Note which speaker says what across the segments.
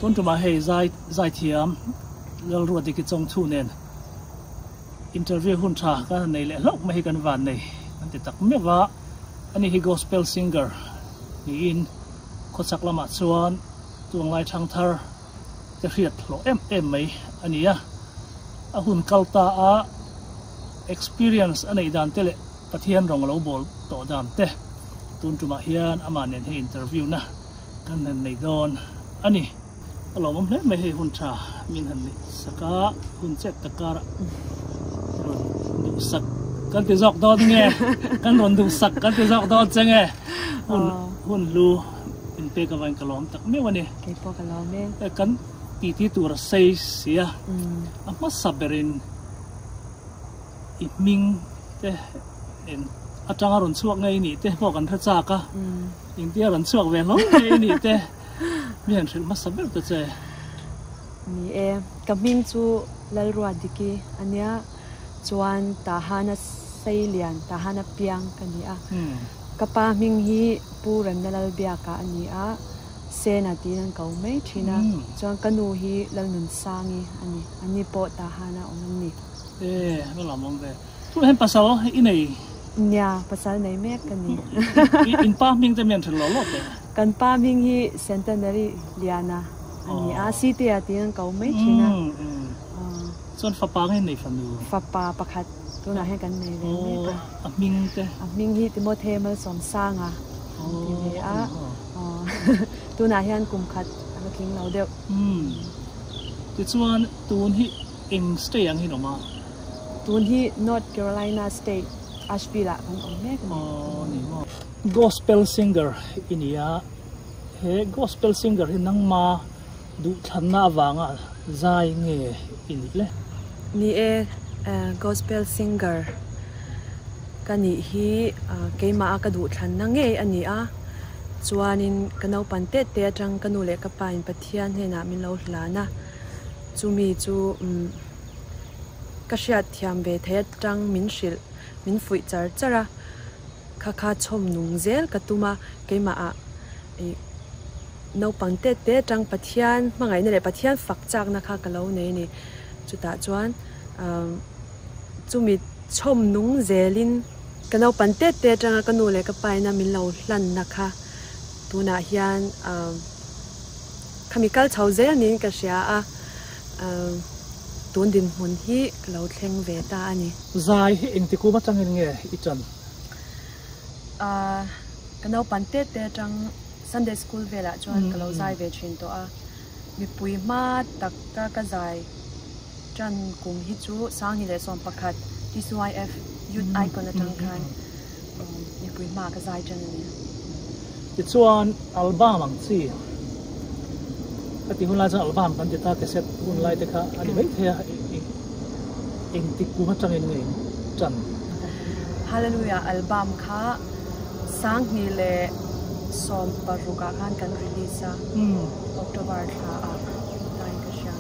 Speaker 1: Tun tumah hei zai zaithiam Lalruatdiki Chawngthu nen interview hun tha kan han nei leh hlauh mai hi kan van nei kan ti tak meuh va. Ani hi gospel singer niin khawchhak lamah chuan tuanglai thangthar te hriat hlawh em em mai a ni a. A hun kal ta a experience a neih dan te leh Pathian rawng a lo bawl tawh dan te tun tumah hian amah nen hei interview na kan han nei dawn a ni. A lawmawm hle mai hei hun tha min han neih sak a, hun chet tak karah rawn duhsak kan ti zawk dawn nge, kan rawn duhsak kan ti zawk dawn che nge, hun hun hlu in pek avangin ka lawm tak meuh a ni.
Speaker 2: Kei pawh ka lawm e.
Speaker 1: Kan titi tur a sei si a, a hmasa berin i hming te eng atanga rawn chhuak ngei nih te pawh kan hre chak a, engtia rawn chhuak ve hlauh ngei nih te mi han hrilh hmasa ber ta che.
Speaker 2: Ni e, ka hming chu Lalruatdiki a nia, chuan Tahana Seilian, Tahana Piang ka ni a. Ka pa hming hi Pu Remna Lalbiaka a ni a, Sena tiin an ko mai thin a, chuan ka nu hi Lalnunsangi a ni, ani pawh Tahana awm an ni.
Speaker 1: E, va lam awm ve. Tunah hian pasal i nei?
Speaker 2: Nia, pasal nei mek ka ni.
Speaker 1: In pa hming te mian ṭhen lo lawk teh?
Speaker 2: Kan pa hming hi Centenary Liana a ni a, Sitea tiin an ko mai ṭhin a.
Speaker 1: Chuan fapa nge nei fanu?
Speaker 2: Fapa pakhat tunah hian kan nei ve mek a.
Speaker 1: A hming te?
Speaker 2: A hming hi Timothy Malsawmsanga an ti ve a. Tunah hian kum khat a la tling lo deuh.
Speaker 1: Tichuan tun hi Eng state ang hi an awm a?
Speaker 2: Tun hi North Carolina state, Asheville ah kan awm mek a ni.
Speaker 1: Aw ni maw. Gospel singer i ni a, he gospel singer hi nangma duhthlanna avanga zai nge i nih le?
Speaker 2: Ni e, gospel singer ka nih hi keimah a ka duhthlanna ngei a ni a, chuanin ka naupan tete atang ka nu leh ka pa in Pathian hnenah min lo hlan a. Chumi chu ka hriat thiam ve thei atang min hrilh, min fuih char char a, kha kha chhawm nung zel ka tum a, keimah ah ih naupang te te atang Pathian hmangaihna leh Pathian fak chakna kha ka lo nei a ni. Chutah chuan chumi chhawm nung zelin ka naupang te te atanga ka nu leh ka pa ina min lo hlanna kha tunah hian. Khami kal chho zel niin ka hria a, tun dinhmun hi ka lo thleng ve ta a ni.
Speaker 1: Zai hi engti kum atangin nge i tan?
Speaker 2: Ka naupang te te atang Sunday school velah chuan ka lo zai ve thin tawh a, mipui hma taka ka zai tan kum hi chu 2011 TCYF Youth Icon atang khan mipui hma ka zai tan a ni.
Speaker 1: Tichuan album ang chi ka ti hun lai chuan album kan ti ta cassette hun lai te kha a ni mai thei a engtik kum atangin nge in tan?
Speaker 2: Hallelujah album kha 2016 ah khan kan release a, October thla ah tain ka hria.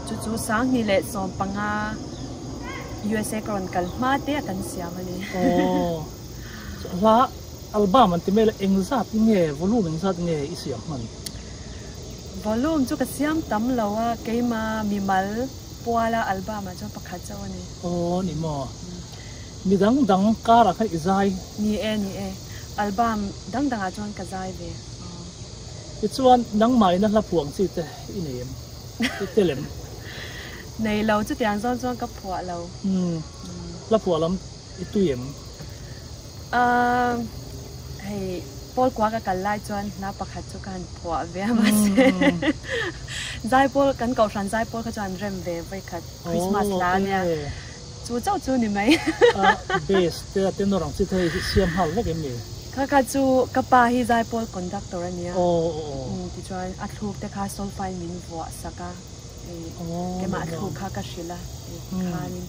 Speaker 2: Chu chu 2015 USA ka rawn kal hma te a kan siam a ni.
Speaker 1: Aw. Hla album an ti mai la engzat nge volume engzat nge i siam hman?
Speaker 2: Volume chu ka siam tam lo a, keima mimal puala album ah chuan pakhat chauh a ni.
Speaker 1: Aw ni maw. Mi dang dang karah khan i zai?
Speaker 2: Ni e, ni e. Album dang dangah chuan ka zai ve.
Speaker 1: Tichuan nangmah ina hla phuah ang chi te i nei em? I tel em?
Speaker 2: Nei lo, chutiang zawn chuan ka phuah lo.
Speaker 1: Umm, hla phuah lam i tui em?
Speaker 2: Ahh, hei Paul kua ka kal lai chuan hla pakhat chu ka han phuah ve a mahse Zaipawl, kan Kohhran Zaipawl kha chuan rem ve vawikhat Christmas hla ania chu chauh chu ni mai.
Speaker 1: Bass te a tenor ang chi te hi siam nghal vek em ni?
Speaker 2: Kha kha chu ka pa hi Zaipawl conductor ania tichuan a thluk te kha solfa in min vuah sak a. Keimah thu kha ka hrilh a, tikhanin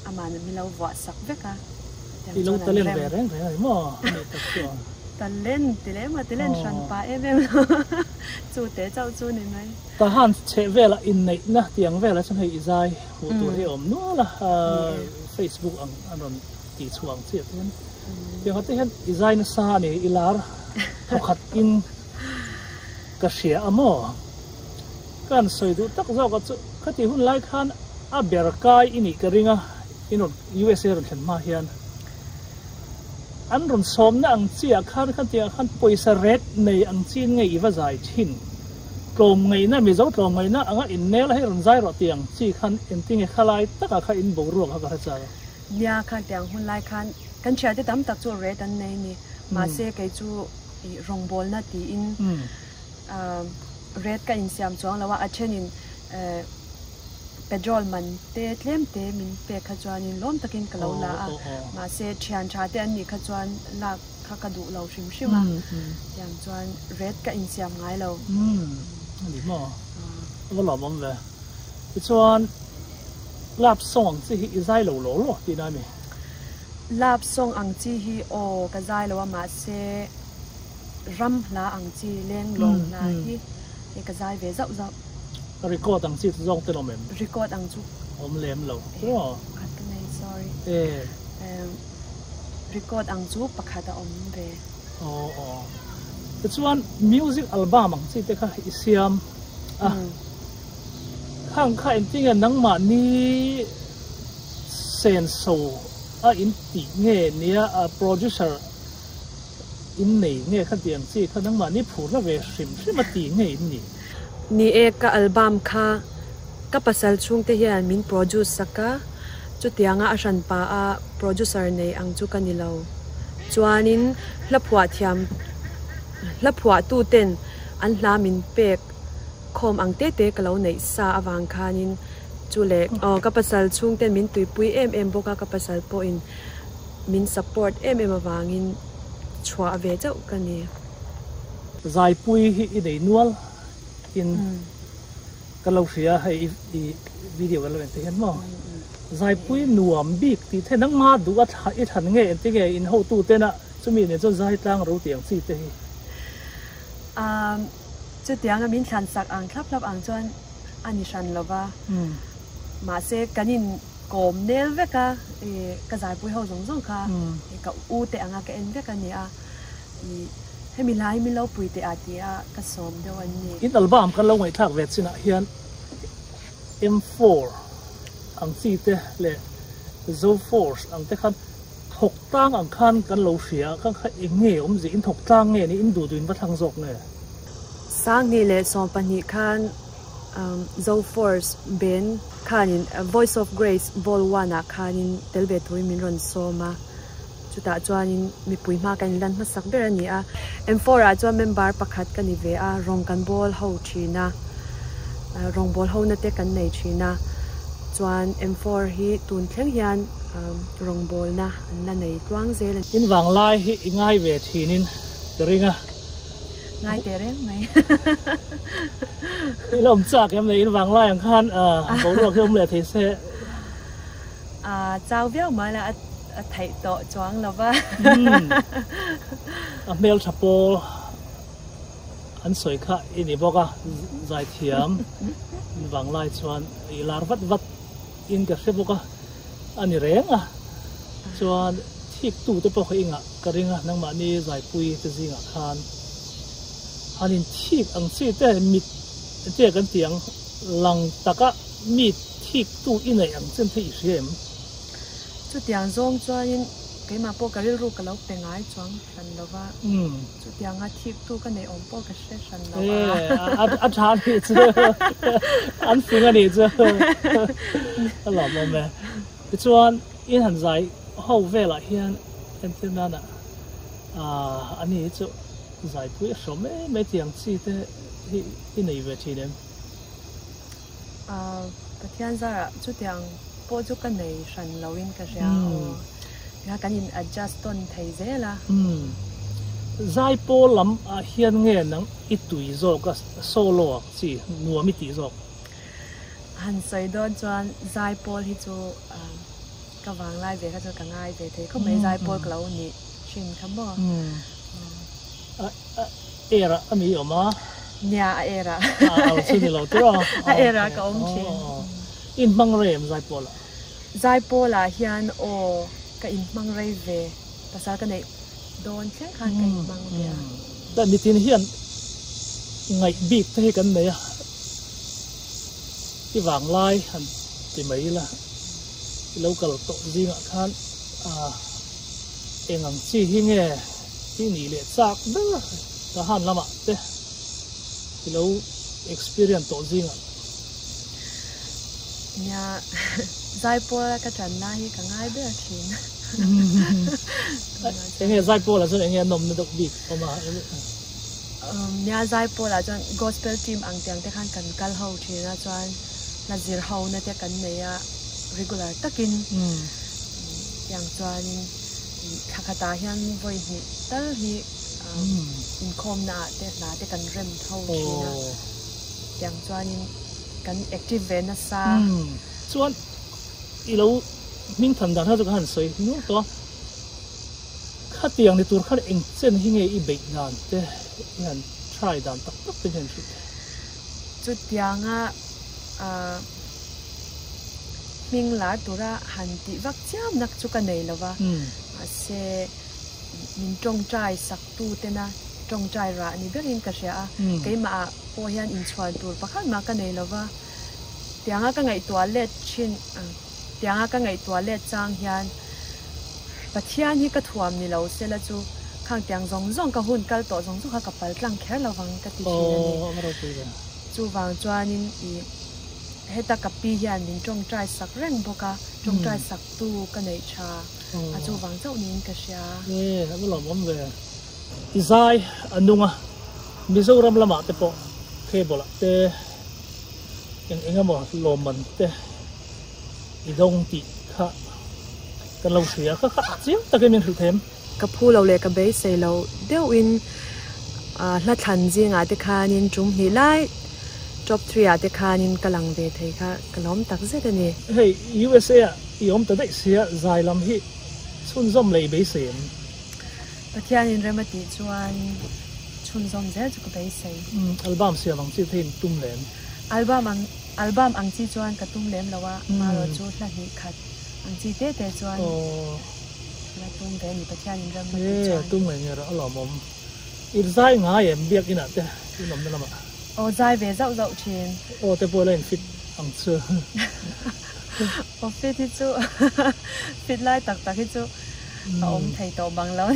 Speaker 2: amah min lo vuah sak vek a.
Speaker 1: I lo talent ve reng reng a ni maw? Ani tak chu a.
Speaker 2: Talent ti lem a, talent hran pah em em lo. Chu te chauh chu ni mai.
Speaker 1: Tahan chheh velah inneihna tiang velah chuan hei i zai hmuh tur hi a awm nual a, Facebook ang an rawn tih chhuah ang chiah te hian. Tiang khat te hian i zai nasa a ni, i lar thawkhat in. Ka hria a maw? Ka han sawi duh tak zawk a chu khati hun lai khan a ber kai i nih ka ring a, in rawn USA rawn thlen hma hian an rawn sawmna ang chi ah khan khatiang ah khan pawisa ret nei ang chi in nge i va zai thin? Tlawm ngaihna Mizo tlawm ngaihna anga innel a hei rawn zai rawh tih ang chi khan engtinge khalai takah kha in boruak kha ka hre chak a.
Speaker 2: Nia khatiang hun lai khan kan thiante tam tak chu ret an nei a ni. Mahse kei chu i rawngbawlna tiin ret ka insiam chuang lo a, a thenin petrol man te tlem te min pek kha chuanin lawm takin ka lo la a, mahse thian tha te an nih kha chuan lak kha ka duh lo hrim hrim a, tiang chuan ret ka insiam ngai lo.
Speaker 1: A ni maw? A va lawmawm ve. Tichuan lap song ang chi hi i zai lo law law tihna a mi?
Speaker 2: Lap song ang chi hi aw ka zai lo a mahse ram hla ang chi leng lawng hla hi hei ka zai ve zauh zauh.
Speaker 1: Record ang chi chu zawng tel awm em?
Speaker 2: Record ang chu.
Speaker 1: Awm lem lo. Aw.
Speaker 2: Pakhat ka nei sorry. Record ang chu pakhat a awm ve.
Speaker 1: Aw aw. Tichuan music album ang chi te kha i siam a. Khang kha engtinge nangmahni senso a in tih nge nia a producer in nei nge kha tih ang chi kha nangmahni phurna ve hrim hrim a tih nge in ni?
Speaker 2: Ni e, ka album kha ka pasal chhungte hian min produce sak a, chutianga a hranpa a producer nei ang chu ka ni lo. Chuanin hla phuah thiam hla phuahtuten an hla min pek khawm ang te te ka lo neih sa avang khanin Chu leh aw ka pasal chhungten min tuipui em em bawk a, ka pasal pawhin min support em em avangin chhuah ve chauh ka ni.
Speaker 1: Zaipui hi i nei nual in ka lo hria hei i video kan lo en te hian maw Zaipui nuam bik tih the nangma duh a i thlan nge engtinge in hotu tena chumi nen chuan zai tlang ro tih ang chi te hi.
Speaker 2: Umm chutianga min thlan sak ang thlap thlap ang chuan a ni hran lo va, mahse kan in kawm nel vek a, ih ka zaipui ho zawng zawng kha ka u te anga ka en vek a ni a, ih hemi hla hi min lo pui teh a ti a ka sawm deuh an ni.
Speaker 1: In album kan lo ngaihthlak ve chinah hian M4 ang chi te leh Zoforce ang te khan thawk tlang ang khan kan lo hria a, kha kha eng nge awmzia in thawk tlang nge ni in duh duh in va thlang zawk nge?
Speaker 2: 2012 khan Zoforce band khanin Voice of Grace Vol One ah khanin tel ve turin min rawn sawm a, chutah chuanin mipui hma kan inlan hmasak ber a ni a. M4 ah chuan member pakhat ka ni ve a, rawng kan bawl ho thin a, rawng bawl ho na te kan nei thin a, chuan M4 hi tun thleng hian rawng bawlna an la nei tluang zel a ni.
Speaker 1: In vanglai hi i ngai ve thinin ka ring a.
Speaker 2: Ngai teh reng mai.
Speaker 1: I la awm chak em le in vang lai ang khan boruak hi awm leh thei se.
Speaker 2: A chau viau mai la a theih tawh chuang lo va.
Speaker 1: A hmel tha pawl an sawi kha i ni bawk a zaithiam in vang lai chuan i lar vat vat in ka hre bawk a a ni reng a chuan thik tu te pawh kha i ngah ka ring a nangmahni zaipui te zingah khan han in thik ang chi te mit te kan tih ang lang taka mi thik tu i neih ang chen the i hria em?
Speaker 2: Chutiang zawng chuanin keimah pawh ka rilru ka lo pe ngai chuang hran lo va, chutianga thik tu ka neih awm pawh ka hre hran lo a.
Speaker 1: A tha a nih chu, an fing a nih chu a lawmawm e. Tichuan in han zai ho velah hian entir nana a ni hi chu zaipui a hrawm em mai tih ang chi te hi i nei ve thin em?
Speaker 2: Pathian zarah chutiang pawh chu ka nei hran loin ka hria aw. Nia kan in adjust tawn thei zel a.
Speaker 1: Zai pawl lam ah hian nge nang i tui zawk a solo ang chi nuam i tih zawk?
Speaker 2: Han sawi dawn chuan zai pawl hi chu ka vanglai ve kha chuan ka ngai ve thei khawp mai zai pawl ka lo nih thin kha maw.
Speaker 1: A air ah a mi awm a?
Speaker 2: Nia a air ah.
Speaker 1: A au chu ni lo tur a?
Speaker 2: A air ah ka awm thin.
Speaker 1: In hmang rei em zai pawl ah?
Speaker 2: Zai pawl ah hian aw ka in hmang rei ve pasal ka neih dawn thleng khan ka in hmang ve a.
Speaker 1: Nitin hian. Ngaih bik te hi kan nei a, i vanglai han ti mai ila, i lo kal tawh zingah khan eng ang chi hi nge i nih leh chak ber ka han lamah te i lo experience tawh zingah.
Speaker 2: Nia, Zaipawl ka tanna hi ka ngai ber thin.
Speaker 1: Enge Zaipawl ah chuan enge a nawmna deuh bik awm a?
Speaker 2: Nia Zaipawl ah chuan Gospel team ang tiang te khan kan kal ho thin a chuan hla zir ho na te kan nei a regular takin tiang chuanin thla khatah hian vawi hnih tal hi inkhawmna ah te hla te kan rem ho thin a tiang chuanin kan active ve nasa.
Speaker 1: Chuan i lo hming than dan kha chu ka han sawi nual tawh a. Khatiang ni tur khan eng chen hi nge i beih dan te i han try dan tak tak te hian hrilh thei?
Speaker 2: Chutianga hming lar tura han tih vak chiam nak chu ka nei lo va, mahse min tawngtai sak tu tena tawngtai rah ni berin ka hria a, keimah ah pawh hian inchhuan tur pakhat mah ka nei lo va, tianga ka ngaihtuah let thin. Tianga ka ngaihtuah let chang hian Pathian hi ka thuam ni lo sela chu khang tiang zawng zawng ka hun kal tawh zawng zawng kha ka pal tlang kher lo vang ka ti thin a ni. Chuvang chuanin i heta ka pi hian min tawngtai sak reng bawk a, tawngtai sak tu ka neih tha a chuvang chauh niin ka hria.
Speaker 1: E, a va lawmawm ve. I zai a nung a, Mizoram lamah te pawh cable ah te eng eng emaw lawmman te i dawng tih kha kan lo hria kha kha chiang takin min hrilh them.
Speaker 2: Ka phu lo leh ka beisei lo deuhin hla thlan zingah te khanin tum hnih lai top three ah te khanin ka lang ve thei kha ka lawm tak zet a ni.
Speaker 1: Hei USA ah i awm ta daih sia zai lam hi chhunzawm leh i beisei em?
Speaker 2: Pathianin rem a tih chuan chhunzawm zel chu ka beisei.
Speaker 1: Album siam ang chi theiin tum lem.
Speaker 2: Album ang album ang chi chuan ka tum lem lo a, marawh chu hla hnih khat ang chi te te chuan la tum ve a ni Pathianin rem a tih chuan.
Speaker 1: E tum ngei ngei rawh a lawmawm. I zai ngai em biakinah te in awmna lamah?
Speaker 2: Aw zai ve zauh zauh thin.
Speaker 1: Aw te pawh la in fit ang chu.
Speaker 2: Aw fit hi chu fit lai tak tak hi chu a awm thei tawh bang lo.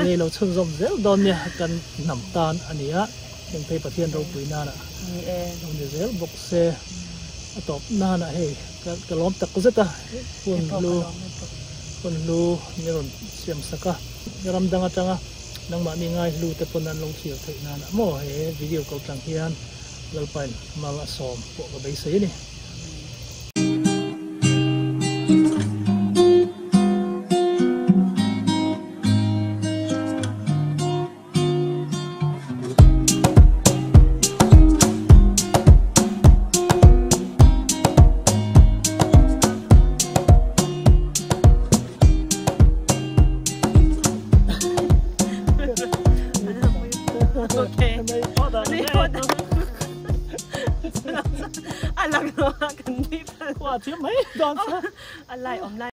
Speaker 1: Ni lo chhunzawm zel dawn nia kan hnam tan a ni a, heng phei Pathian ropui nana lo ni zel bawk se a tawp nana hei ka lawm tak zet a hun hlu hun hlu ni rawn siam sak a ram dang atanga nangmahni ngai hlu te pawn an lo thlir theih nana maw he video ko tlang hian Lalpain mal a sawm pawh ka beisei a ni.
Speaker 2: A lang lo a kan nui phalh.
Speaker 1: Khua thiam mai dawn che.
Speaker 2: A lai awm lai.